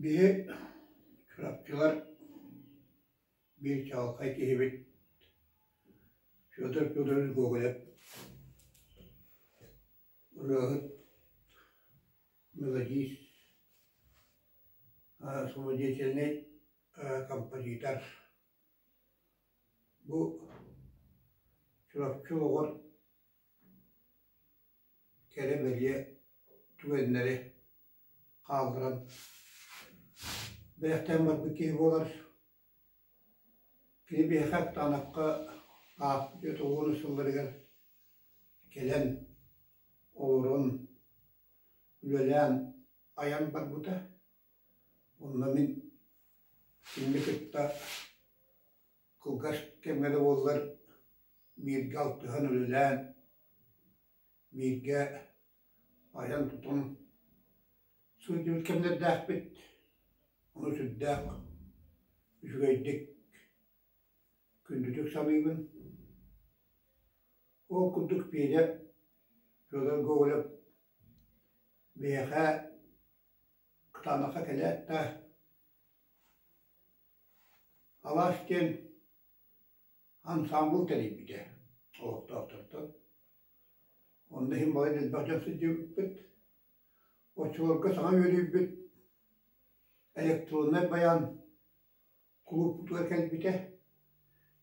Биһи Чурапчылар биир чаҕылхай киһибит Федор Федорович Гоголев ырыаһыт, мелодист, самодеятельнай композитор. Бу Чурапчы олоҕор кэрэ-бэлиэ түгэннэри хаалларан бэлэхтээн барбыт киһи буолар. Кини биһиэхэ Кытаанахха ааспыт уонус сылларыгар кэлэн, олорон, үлэлээн айан барбыта. Онно мин кинини кытта кылгас кэмҥэ да буоллар бииргэ алтыһан үлэлээн, бииргэ айан-тутан сылдьыбыт кэмнэрдээхпит. Ону сүрдээх үчүгэйдик, күндүтүк саныыбын. Ол курдук Петя Федор Гоголев биһиэхэ Кытаанахха кэлээт да Алаас диэн ансаамбыл тэрийбитэ олохтоохтортон. Онно иһин балай да элбэх дьон сылдьыбыппыт. Оччолорго саҥа үөрүйбүт электроннай байаан кулууппутугар кэлбитэ.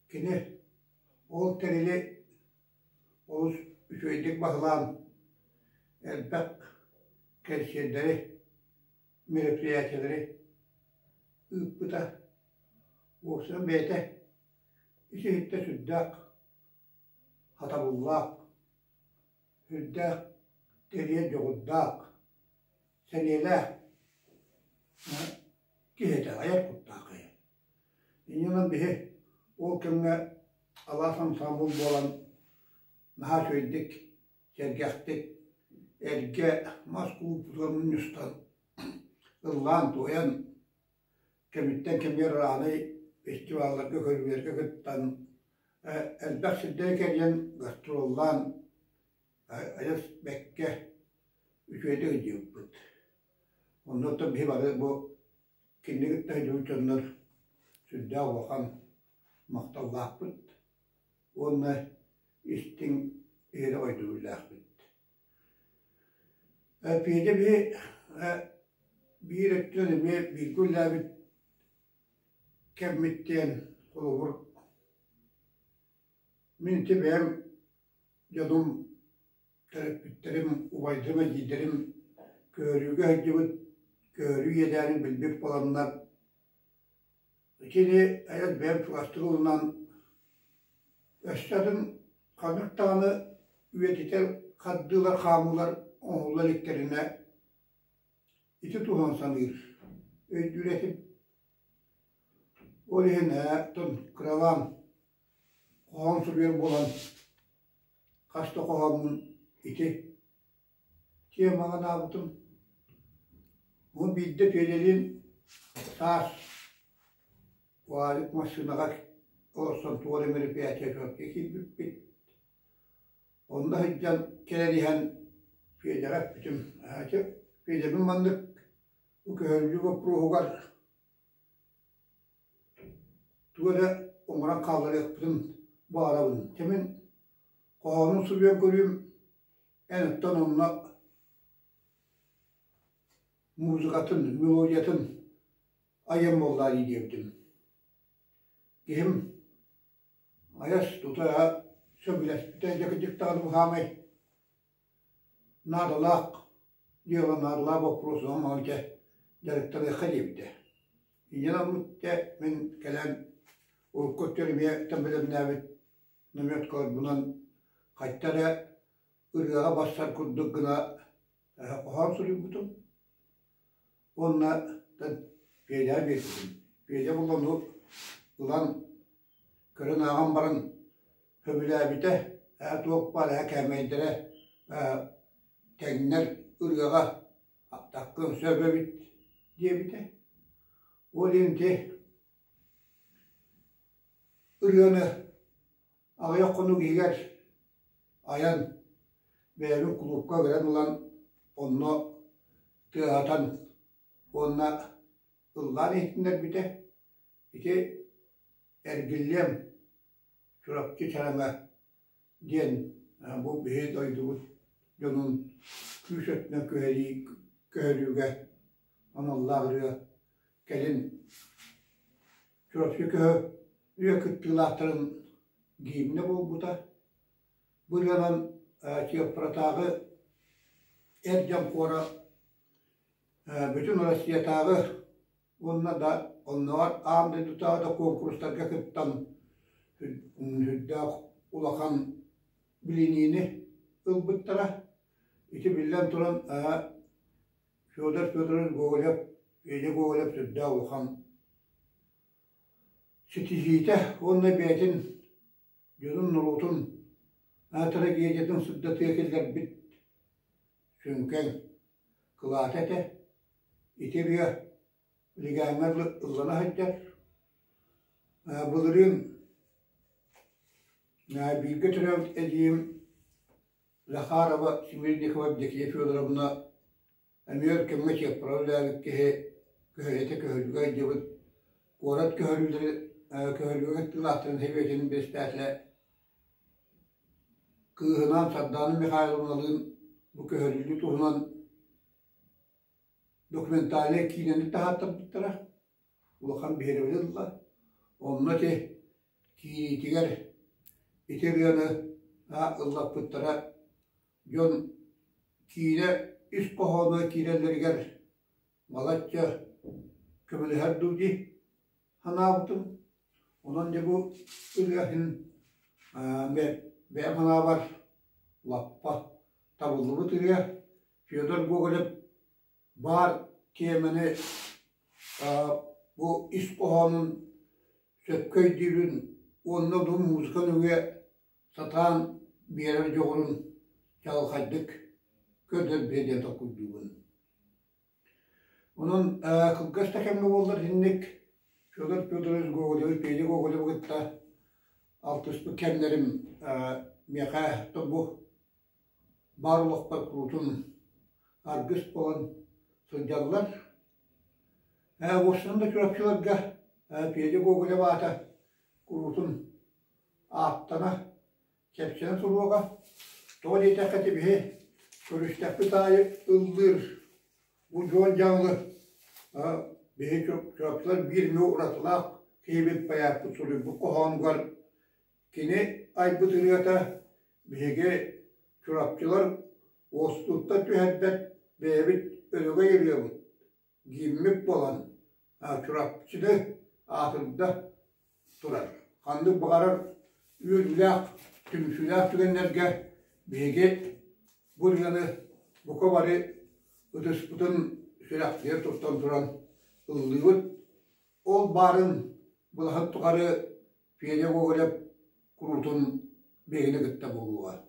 Кини ол тэрили олус үчүгэйдик баһылаан элбэх кэнсиэрдэри, мероприятиелэри ыыппыта. Уопсайынан бэйэтэ ис-иһиттэн сүрдээх хатабыллаах, сүрдээх тэрийэр дьоҕурдаах, сэниэлээх киһи этэ, айар куттаах киһи. Инньэ гынан биһи ол кэмҥэ алаас ансаамбыл буолан наһаа үчүгэйдик, сэргэхтик эргэ мас кулууппутугар мунньустан ыллаан-туойан кэмиттэн кэмигэр ыраанай фестивалларга, көрүүлэргэ кыттан, элбэх сирдэри кэрийэн гастроллаан адьас бэккэ үчүгэйдик ыдьыыппыт. Онно оттон биһи бары бу кинини кытта сылдьыбыт дьоннор сүрдээх улахан махталлаахпыт уонна истиҥ иһирэх өйдөбүллээхпит. Петя биһи биир өттүнэн эмиэ бииргэ үлэлээбит кэммит диэн холобур мин ити бэйэм дьонум төрөппүттэрим, убайдарым, эдьиийдэрим көһөрүүгэ сылдьыбыт, көһөрүү иэдээнин билбит буоланнар итини айан бэйэм чугастык ылынан өссө атын ханнык даҕаны үйэтитэр хардыылар, хаамыылар оҥоһулла иликтэринэ ити туһунан саныыр, өйдүүр этим. Ол иһин оттон кыралаан хоһоон суруйар буолан хас да хоһооммун ити темаҕа анаабытым. Бу биирдэ Федялыын саас Валик массыынаҕа олорсон туох эрэ мероприятие киирбиппит. Онно сылдьан кэлэн иһэн Федяҕа эппитим, «Чэ, Федябын маннык бу көһөрүллүү боппуруоһугар тугу эрэ оҥорон хаалларыахпытын баҕарабын. Чэ мин хоһоонун суруйан көрүүм, эн оттон онно музыкатын, мелодиятын айан буоллаа дии диэбитим. Киһим айас тута сөбүлэспитэ, дьэ кырдьык даҕаны бу саамай наадалаах дьыала, наадалаах боппуруос онон дьэ дьарыктаныахха диэбитэ. Инньэ гыммыт дьэ мин кэлэн урукку өттүгэр эмиэ бэлэмнээбит наметкаларбынан хайта эрэ ырыаҕа барсар курдук гына хоһоон суруйбутум. Уонна Федяҕа биэрбитим. Федя булан ылан көрөн ааҕан баран сөбүлээбитэ, ээ туох баар ээ кээмэйдэрэ тэҥнэр ырыаҕа таккын сөп эбит диэбитэ. Ол иһин ити ырыаны аҕыйах хонук иһигэр айан бэйэбин кулуупка ыҥыран ылан онно тыаһатан уонна. ыллаан иһитиннэрбитэ. Ити Эргиллиэм Чурапчы Чараҥа диэн бу биһи дойдубут дьонун күүс өттүнэн күһэрии көһөрүүгэ аналлаах ырыа кэлин Чурапчы көһө үйэ кыттыылаахтарын гимнэ буолбута. Бу ырыанан Чыаппаратааҕы эр дьон хуора бүтүн Россиятааҕы уонна да оннооҕор аан дойдутааҕы да куонкурустарга кыттан сүрдээх улахан билиниини ылбыттара. Ити биллэн туран Федор Федорович Гоголев, Федя Гоголев сүрдээх улахан ситиһиитэ уонна бэйэтин дьонун-норуотун трагедиятын сырдатыа киллэрбит сүҥкэн кылаата этэ. Ити ырыа лигээҥҥэ ыллана сылдьар. Былырыын бииргэ төрөөбүт эдьиийим Захарова Смирникова Евдокия Федоровна эмиэ өр кэмҥэ чыаппара үлэлээбит киһи көһөрүтэ көһөрүүгэ сылдьыбыт куорат көһөрүүлэри көһөрүүгэ кыттыылаахтарын сэбиэтин бэрэссэдээтэлэ кыыһынаан Сардаана Михайловналыын бу көһөрүллүү туһунан документальнай киинэни таһааттарбыттара улахан биһирэбили ылла. Онно ити киириитигэр ити ырыаны ыллаппыттара дьон киинэ ис хоһооно киирэллэригэр балачча көмөлөһөр дуу дии санаабытым. Онон дьэ бу ырыа иһин бэйэм санаабар лаппа табыллыбыт ырыа. Федор Гоголев баар тиэмэни бу ис хоһоонун сөпкө өйдүүрүн уонна бу музыка нөҥүө сатаан биэрэр дьоҕурун чаҕылхайдык көрдөрбүтэ диэн толкуйдуубун. Онон кылгас да кэмҥэ буоллар итинник Федор Федорович Гоголевы, Федя Гоголевы кытта алтыспыт кэмнэрим миэхэ бу баар олохпор куруутун аргыс буолан сылдьаллар. Уопсайынан да Чурапчыларга Федя Гоголев аата куруутун ааттана, кэпсэнэ туруоҕа. Тоҕо диэтэххэ ити биһи көрүстэхпит аайы ыллыыр бу дьуон дьаҥылы биһи Чурапчылар биир эмэ уратылаах киһибит байааппыт суруйбут хоһоонугар кини айбыт ырыата биһиги Чурапчылар уостуттан түһэрбэт бэйэбит өрөгөй ырыабыт гиммит буолан Чурапчыны аатырда турар. Ханнык баҕарар үөрүүлээх, түмсүүлээх түгэннэргэ биһиги бу ырыаны бука бары ытыспытын сүрэхтиэр туттан туран ыллыыбыт. Ол баарын былаһын тухары Федя Гоголев куруутун биһигини кытта буолуоҕа.